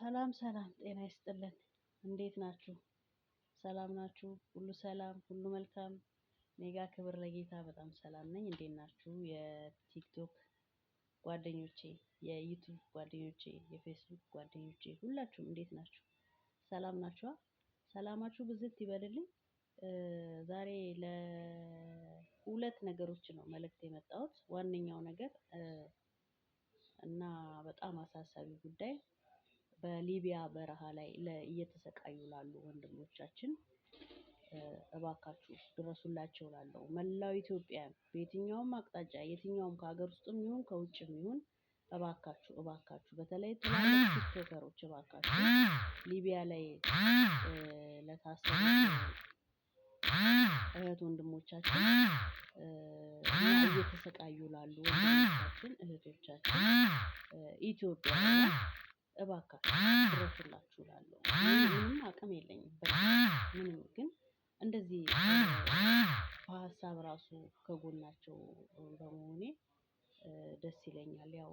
ሰላም ሰላም፣ ጤና ይስጥልን። እንዴት ናችሁ? ሰላም ናችሁ? ሁሉ ሰላም፣ ሁሉ መልካም። እኔ ጋ ክብር ለጌታ በጣም ሰላም ነኝ። እንዴት ናችሁ? የቲክቶክ ጓደኞቼ፣ የዩቱብ ጓደኞቼ፣ የፌስቡክ ጓደኞቼ ሁላችሁም እንዴት ናችሁ? ሰላም ናችኋ? ሰላማችሁ ብዝት ይበልልኝ። ዛሬ ለሁለት ነገሮች ነው መልእክት የመጣሁት። ዋነኛው ነገር እና በጣም አሳሳቢ ጉዳይ በሊቢያ በረሃ ላይ እየተሰቃዩ ላሉ ወንድሞቻችን እባካችሁ ድረሱላቸው ላለው መላው ኢትዮጵያ በየትኛውም አቅጣጫ የትኛውም ከሀገር ውስጥም ይሁን ከውጭም ይሁን እባካችሁ እባካችሁ በተለይ ትላልቅ ቲክቶከሮች እባካችሁ ሊቢያ ላይ ለታሰሩ እህት ወንድሞቻችን እና እየተሰቃዩ ላሉ ወንድሞቻችን እህቶቻችን ኢትዮጵያ እባካችሁ ድረሱላችሁ እላለሁ። ምንም አቅም የለኝም ምንም፣ ግን እንደዚህ በሀሳብ ራሱ ከጎናቸው በመሆኔ ደስ ይለኛል። ያው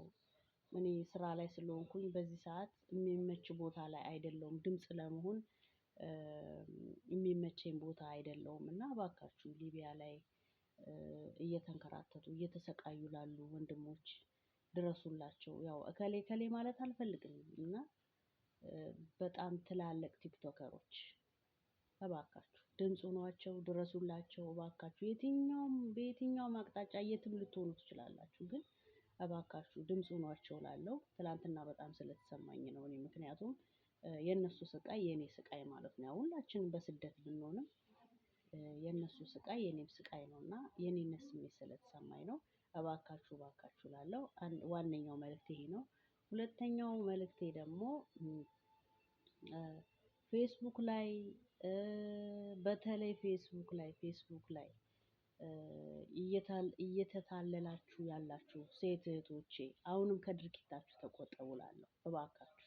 እኔ ስራ ላይ ስለሆንኩኝ በዚህ ሰዓት የሚመች ቦታ ላይ አይደለሁም፣ ድምጽ ለመሆን የሚመቸኝ ቦታ አይደለሁም። እና እባካችሁ ሊቢያ ላይ እየተንከራተቱ እየተሰቃዩ ላሉ ወንድሞች ድረሱላቸው። ያው እከሌ እከሌ ማለት አልፈልግም እና በጣም ትላልቅ ቲክቶከሮች እባካችሁ ድምፅ ሆኗቸው ድረሱላቸው። እባካችሁ የትኛውም በየትኛውም አቅጣጫ የትም ልትሆኑ ትችላላችሁ፣ ግን እባካችሁ ድምፅ ሆኗቸው ላለው ትላንትና በጣም ስለተሰማኝ ነው እኔ፣ ምክንያቱም የእነሱ ስቃይ የእኔ ስቃይ ማለት ነው። ያው ሁላችንም በስደት ብንሆንም የእነሱ ስቃይ የእኔም ስቃይ ነው እና የእኔነት ስሜት ስለተሰማኝ ነው። እባካችሁ እባካችሁ ላለው ዋነኛው መልእክት ይሄ ነው። ሁለተኛው መልእክቴ ደግሞ ፌስቡክ ላይ፣ በተለይ ፌስቡክ ላይ እየተታለላችሁ ያላችሁ ሴት እህቶቼ አሁንም ከድርጊታችሁ ተቆጠቡ እላለሁ። እባካችሁ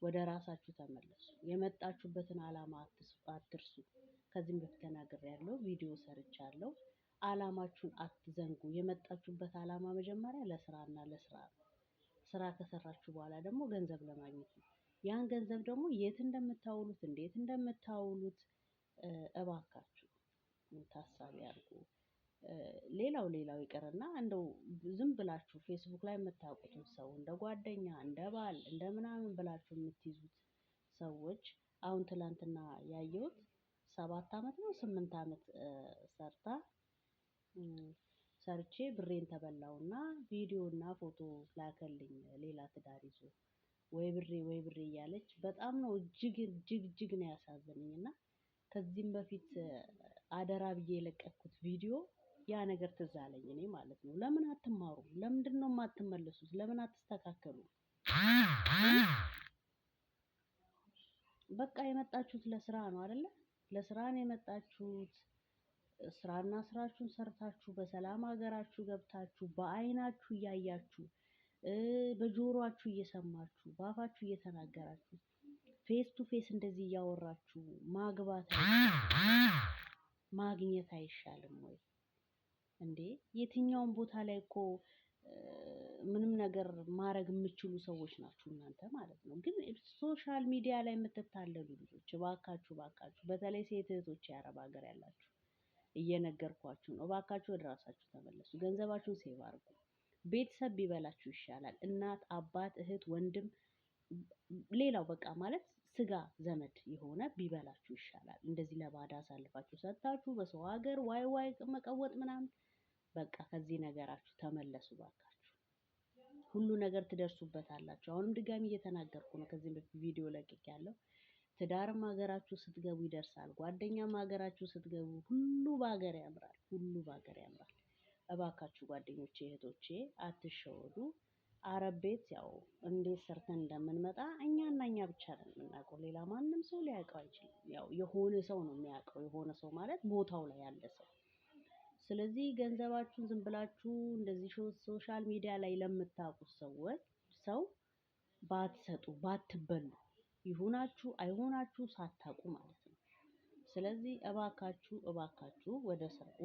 ወደ ራሳችሁ ተመለሱ። የመጣችሁበትን ዓላማ አትርሱ። ከዚህም በፊት ተናግሬያለሁ፣ ቪዲዮ ሰርቻለሁ። ዓላማችሁን አትዘንጉ። የመጣችሁበት ዓላማ መጀመሪያ ለስራና ለስራ ነው። ስራ ከሰራችሁ በኋላ ደግሞ ገንዘብ ለማግኘት ነው። ያን ገንዘብ ደግሞ የት እንደምታውሉት እንዴት እንደምታውሉት እባካችሁ ታሳቢ አድርጉ። ሌላው ሌላው ይቅርና እንደው ዝም ብላችሁ ፌስቡክ ላይ የምታውቁትን ሰው እንደ ጓደኛ፣ እንደ ባል፣ እንደ ምናምን ብላችሁ የምትይዙት ሰዎች፣ አሁን ትላንትና ያየሁት 7 አመት ነው 8 አመት ሰርታ ሰርቼ ብሬን ተበላውና ቪዲዮ እና ፎቶ ላከልኝ ሌላ ትዳር ይዞ፣ ወይ ብሬ ወይ ብሬ እያለች በጣም ነው እጅግ እጅግ እጅግ ነው ያሳዘነኝ። እና ከዚህም በፊት አደራ ብዬ የለቀኩት ቪዲዮ ያ ነገር ትዝ አለኝ እኔ ማለት ነው። ለምን አትማሩም? ለምንድን ነው የማትመለሱት? ለምን አትስተካከሉ? በቃ የመጣችሁት ለስራ ነው አይደለ? ለስራ ነው የመጣችሁት። ስራና ስራችሁን ሰርታችሁ በሰላም ሀገራችሁ ገብታችሁ በአይናችሁ እያያችሁ፣ በጆሮአችሁ እየሰማችሁ፣ በአፋችሁ እየተናገራችሁ፣ face to face እንደዚህ እያወራችሁ ማግባት ማግኘት አይሻልም ወይ እንዴ? የትኛውም ቦታ ላይ እኮ ምንም ነገር ማድረግ የምትችሉ ሰዎች ናችሁ እናንተ ማለት ነው። ግን social media ላይ የምትታለሉ ልጆች እባካችሁ እባካችሁ፣ በተለይ ሴት እህቶች የአረብ ሀገር ያላችሁ እየነገርኳችሁ ነው። እባካችሁ ወደ ራሳችሁ ተመለሱ። ገንዘባችሁን save አድርጉ። ቤተሰብ ቢበላችሁ ይሻላል። እናት፣ አባት፣ እህት፣ ወንድም፣ ሌላው በቃ ማለት ስጋ ዘመድ የሆነ ቢበላችሁ ይሻላል። እንደዚህ ለባዳ አሳልፋችሁ ሰጥታችሁ በሰው ሀገር ዋይ ዋይ መቀወጥ ምናምን፣ በቃ ከዚህ ነገራችሁ ተመለሱ ባካችሁ። ሁሉ ነገር ትደርሱበታላችሁ። አሁንም ድጋሚ እየተናገርኩ ነው። ከዚህም በፊት ቪዲዮ ለቅቄያለሁ። ትዳርም ሀገራችሁ ስትገቡ ይደርሳል። ጓደኛም ሀገራችሁ ስትገቡ ሁሉ በሀገር ያምራል። ሁሉ በሀገር ያምራል። እባካችሁ ጓደኞቼ፣ እህቶቼ አትሸወዱ። አረብ ቤት ያው እንዴት ሰርተን እንደምንመጣ እኛና እኛ ብቻ ነን የምናውቀው። ሌላ ማንም ሰው ሊያውቀው አይችልም። ያው የሆነ ሰው ነው የሚያውቀው። የሆነ ሰው ማለት ቦታው ላይ ያለ ሰው። ስለዚህ ገንዘባችሁን ዝም ብላችሁ እንደዚህ social media ላይ ለምታውቁት ሰዎች ሰው ባትሰጡ፣ ባትበሉ፣ ይሁናችሁ አይሁናችሁ ሳታውቁ ማለት ነው። ስለዚህ እባካችሁ እባካችሁ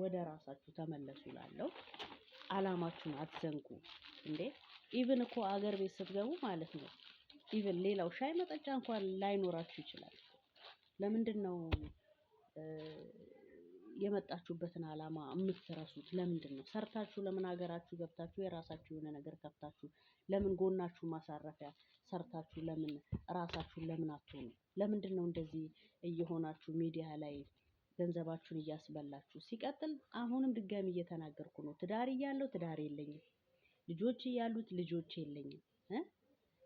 ወደ ራሳችሁ ተመለሱ እላለሁ። አላማችሁን አትዘንጉ። እንዴ even እኮ አገር ቤት ስትገቡ ማለት ነው Even ሌላው ሻይ መጠጫ እንኳን ላይኖራችሁ ይችላል። ለምንድን ነው የመጣችሁበትን ዓላማ የምትረሱት? ለምንድን ነው ሰርታችሁ ለምን ሀገራችሁ ገብታችሁ የራሳችሁ የሆነ ነገር ከፍታችሁ ለምን ጎናችሁ ማሳረፊያ ሰርታችሁ ለምን ራሳችሁን ለምን አትሆኑ? ለምንድን ነው እንደዚህ እየሆናችሁ ሚዲያ ላይ ገንዘባችሁን እያስበላችሁ? ሲቀጥል አሁንም ድጋሚ እየተናገርኩ ነው። ትዳር እያለው ትዳር የለኝም፣ ልጆች እያሉት ልጆች የለኝም።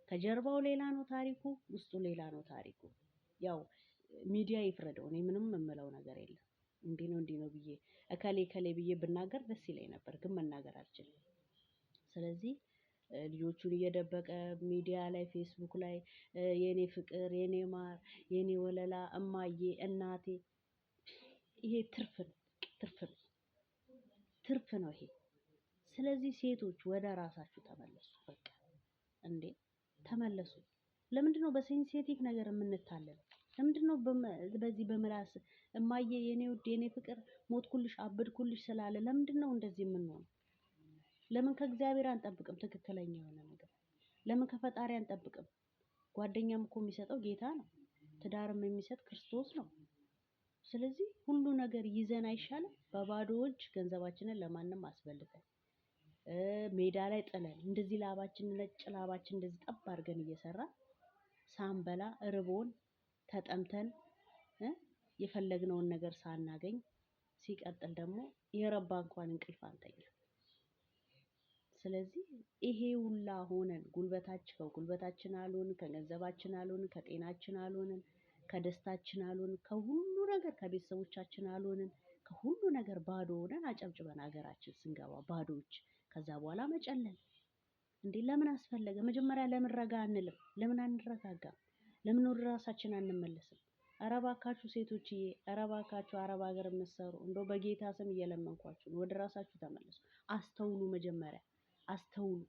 ከጀርባው ሌላ ነው ታሪኩ፣ ውስጡ ሌላ ነው ታሪኩ። ያው ሚዲያ ይፍረደው። እኔ ምንም የምለው ነገር የለም። እንዲህ ነው እንዲህ ነው ብዬ እከሌ እከሌ ብዬ ብናገር ደስ ይለኝ ነበር፣ ግን መናገር አልችልም። ስለዚህ ልጆቹን እየደበቀ ሚዲያ ላይ ፌስቡክ ላይ የኔ ፍቅር፣ የኔ ማር፣ የኔ ወለላ፣ እማዬ፣ እናቴ፣ ይሄ ትርፍ ነው፣ ትርፍ ነው፣ ትርፍ ነው ይሄ። ስለዚህ ሴቶች ወደ ራሳችሁ ተመለሱ። በቃ እንዴ ተመለሱ። ለምንድን ነው በ sensitive ነገር የምንታለለው? ለምንድን ነው በዚህ በምላስ እማዬ የኔ ውድ የኔ ፍቅር ሞትኩልሽ አበድኩልሽ ስላለ ለምንድን ነው እንደዚህ የምንሆነው? ለምን ከእግዚአብሔር አንጠብቅም? ትክክለኛ የሆነ ነገር ለምን ከፈጣሪ አንጠብቅም? ጓደኛም እኮ የሚሰጠው ጌታ ነው። ትዳርም የሚሰጥ ክርስቶስ ነው። ስለዚህ ሁሉ ነገር ይዘን አይሻልም? በባዶ እጅ ገንዘባችንን ለማንም አስበልተን ሜዳ ላይ ጥለን እንደዚህ ላባችን ነጭ ላባችን እንደዚህ ጠብ አድርገን እየሰራን ሳንበላ እርቦን ተጠምተን የፈለግነውን ነገር ሳናገኝ፣ ሲቀጥል ደግሞ የረባ እንኳን እንቅልፍ አንተኛ። ስለዚህ ይሄ ሁላ ሆነን ጉልበታችን ከጉልበታችን አልሆንን፣ ከገንዘባችን አልሆንን፣ ከጤናችን አልሆንን፣ ከደስታችን አልሆንን፣ ከሁሉ ነገር ከቤተሰቦቻችን አልሆንን፣ ከሁሉ ነገር ባዶ ሆነን አጨብጭበን ሀገራችን ስንገባ ባዶዎች። ከዛ በኋላ መጨለል እንዴ ለምን አስፈለገ? መጀመሪያ ለምን ረጋ አንልም? ለምን አንረጋጋም? ለምን ወደ ራሳችን አንመለስም? ኧረ እባካችሁ ሴቶችዬ፣ ኧረ እባካችሁ አረብ ሀገር የምትሰሩ እንደው በጌታ ስም እየለመንኳችሁ ነው፣ ወደ ራሳችሁ ተመለሱ። አስተውሉ፣ መጀመሪያ አስተውሉ፣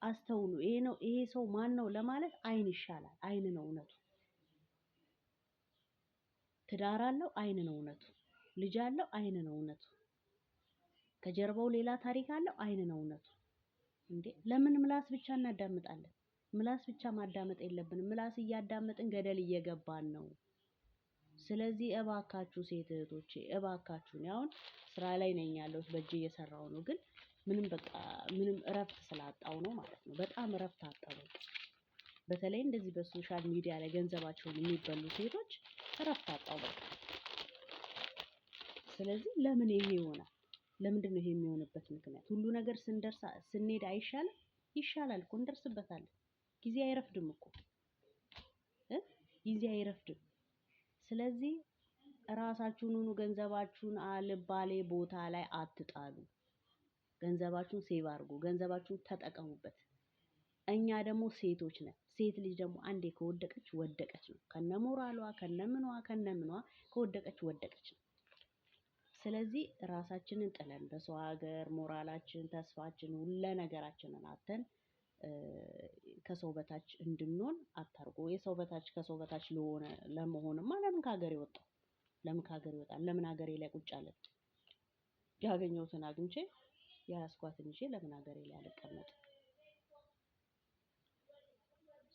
አስተውሉ። ይሄ ነው ይሄ ሰው ማን ነው ለማለት አይን ይሻላል። አይን ነው እውነቱ። ትዳር አለው፣ አይን ነው እውነቱ። ልጅ አለው፣ አይን ነው እውነቱ። ከጀርባው ሌላ ታሪክ አለው፣ አይን ነው እውነቱ። እንዴ ለምን ምላስ ብቻ እናዳምጣለን? ምላስ ብቻ ማዳመጥ የለብንም። ምላስ እያዳመጥን ገደል እየገባን ነው። ስለዚህ እባካችሁ ሴት እህቶቼ እባካችሁ፣ እኔ አሁን ስራ ላይ ነኝ ያለሁት በእጄ እየሰራሁ ነው፣ ግን ምንም በቃ ምንም እረፍት ስላጣው ነው ማለት ነው። በጣም እረፍት አጣው። በቃ በተለይ እንደዚህ በ social media ላይ ገንዘባቸውን የሚበሉ ሴቶች እረፍት አጣው በቃ። ስለዚህ ለምን ይሄ ይሆናል? ለምንድን ነው ይሄ የሚሆንበት ምክንያት? ሁሉ ነገር ስንደርስ ስንሄድ አይሻልም? ይሻላል እኮ እንደርስበታለን። ጊዜ አይረፍድም እኮ ጊዜ አይረፍድም። ስለዚህ ራሳችሁን ሁኑ። ገንዘባችሁን አልባሌ ቦታ ላይ አትጣሉ። ገንዘባችሁን save አድርጉ። ገንዘባችሁን ተጠቀሙበት። እኛ ደግሞ ሴቶች ነን። ሴት ልጅ ደግሞ አንዴ ከወደቀች ወደቀች ነው። ከነሞራሏ ከነምኗ ከነምኗ ከወደቀች ወደቀች ነው። ስለዚህ ራሳችንን ጥለን በሰው ሀገር ሞራላችን፣ ተስፋችን፣ ሁለ ነገራችንን አተን ከሰው በታች እንድንሆን አታርጉ። የሰው በታች ከሰው በታች ለሆነ ለመሆንማ ለምን ከሀገር ይወጣል? ለምን ከሀገር ይወጣል? ለምን ሀገሬ ላይ ቁጭ አለን? ያገኘሁትን አግኝቼ የያዝኳትን ይዤ ለምን ሀገሬ ላይ አልቀመጥም?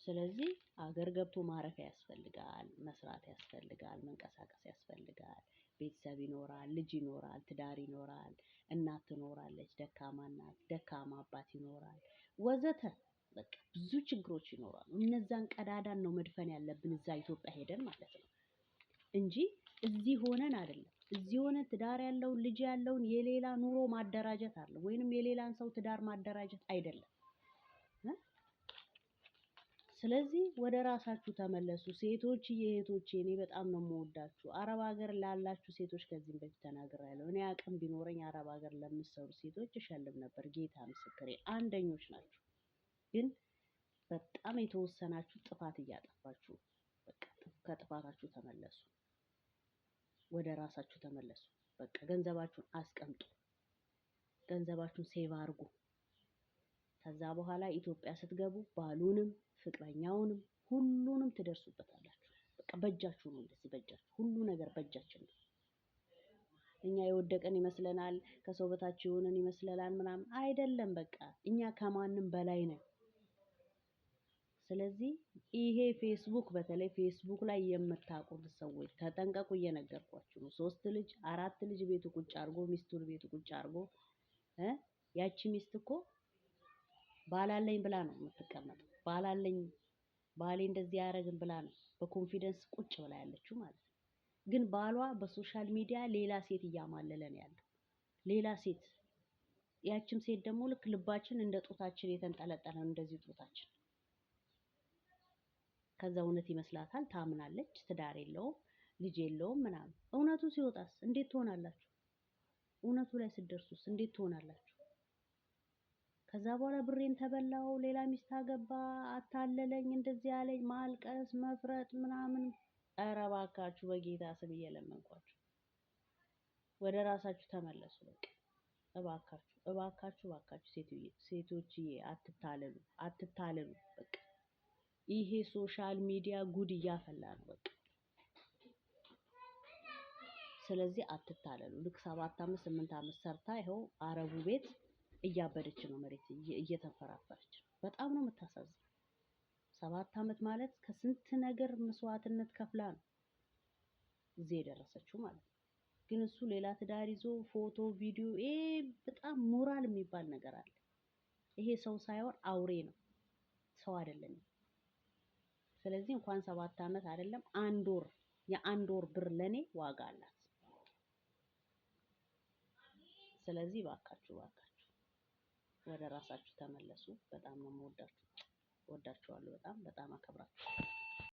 ስለዚህ አገር ገብቶ ማረፊያ ያስፈልጋል፣ መስራት ያስፈልጋል፣ መንቀሳቀስ ያስፈልጋል። ቤተሰብ ይኖራል፣ ልጅ ይኖራል፣ ትዳር ይኖራል፣ እናት ትኖራለች፣ ደካማ እናት፣ ደካማ አባት ይኖራል፣ ወዘተ። በቃ ብዙ ችግሮች ይኖራሉ። እነዛን ቀዳዳን ነው መድፈን ያለብን እዛ ኢትዮጵያ ሄደን ማለት ነው እንጂ እዚህ ሆነን አይደለም። እዚህ ሆነን ትዳር ያለውን ልጅ ያለውን የሌላ ኑሮ ማደራጀት አለ ወይንም የሌላን ሰው ትዳር ማደራጀት አይደለም። ስለዚህ ወደ ራሳችሁ ተመለሱ ሴቶች፣ እህቶቼ፣ እኔ በጣም ነው የምወዳችሁ። አረብ ሀገር ላላችሁ ሴቶች ከዚህም በፊት ተናግሬያለሁ። እኔ አቅም ቢኖረኝ አረብ ሀገር ለምትሰሩ ሴቶች እሸልም ነበር። ጌታ ምስክሬ፣ አንደኞች ናችሁ። ግን በጣም የተወሰናችሁ ጥፋት እያጠፋችሁ፣ በቃ ከጥፋታችሁ ተመለሱ፣ ወደ ራሳችሁ ተመለሱ። በቃ ገንዘባችሁን አስቀምጡ፣ ገንዘባችሁን save አድርጉ። ከዛ በኋላ ኢትዮጵያ ስትገቡ ባሉንም ፍቅረኛውንም ሁሉንም ትደርሱበታላችሁ። በቃ በእጃችሁ ነው፣ እንደዚህ በእጃችሁ ሁሉ ነገር በእጃችን ነው። እኛ የወደቀን ይመስለናል፣ ከሰው በታች የሆነን ይመስለናል ምናምን አይደለም። በቃ እኛ ከማንም በላይ ነን። ስለዚህ ይሄ ፌስቡክ፣ በተለይ ፌስቡክ ላይ የምታውቁት ሰዎች ተጠንቀቁ፣ እየነገርኳችሁ ነው። 3 ልጅ 4 ልጅ ቤቱ ቁጭ አድርጎ፣ ሚስቱን ቤቱ ቁጭ አድርጎ፣ ያቺ ሚስት እኮ ባላለኝ ብላ ነው የምትቀመጠው። ባላለኝ፣ ባሌ እንደዚህ ያደረግን ብላ ነው በ confidence ቁጭ ብላ ያለችው ማለት ነው። ግን ባሏ በ social media ሌላ ሴት እያማለለ ነው ያለው። ሌላ ሴት። ያችም ሴት ደግሞ ልክ ልባችን እንደ ጡታችን የተንጠለጠለ ነው፣ እንደዚህ ጡታችን። ከዛ እውነት ይመስላታል፣ ታምናለች። ትዳር የለውም፣ ልጅ የለውም ምናምን። እውነቱ ሲወጣስ እንዴት ትሆናላችሁ? እውነቱ ላይ ስትደርሱስ እንዴት ትሆናላችሁ? ከዛ በኋላ ብሬን ተበላው፣ ሌላ ሚስት አገባ፣ አታለለኝ፣ እንደዚህ ያለኝ፣ ማልቀስ፣ መፍረጥ ምናምን። ኧረ እባካችሁ በጌታ ስም እየለመንኳችሁ ወደ ራሳችሁ ተመለሱ። በቃ እባካችሁ፣ እባካችሁ፣ እባካችሁ ሴቶችዬ አትታለሉ፣ አትታለሉ። በቃ ይሄ social media ጉድ እያፈላ ነው። በቃ ስለዚህ አትታለሉ። ልክ 7 አመት 8 አመት ሰርታ ይኸው አረቡ ቤት እያበደች ነው፣ መሬት እየተንፈራፈረች ነው። በጣም ነው የምታሳዝነው። 7 አመት ማለት ከስንት ነገር መስዋዕትነት ከፍላ ነው እዚህ የደረሰችው ማለት ነው። ግን እሱ ሌላ ትዳር ይዞ ፎቶ፣ ቪዲዮ፣ ይሄ በጣም ሞራል የሚባል ነገር አለ። ይሄ ሰው ሳይሆን አውሬ ነው፣ ሰው አይደለም። ስለዚህ እንኳን 7 አመት አይደለም አንድ ወር፣ የአንድ ወር ብር ለኔ ዋጋ አላት። ስለዚህ እባካችሁ፣ እባካችሁ ወደ ራሳችሁ ተመለሱ። በጣም ነው የምወዳችሁ፣ እወዳችኋለሁ። በጣም በጣም አከብራችኋለሁ።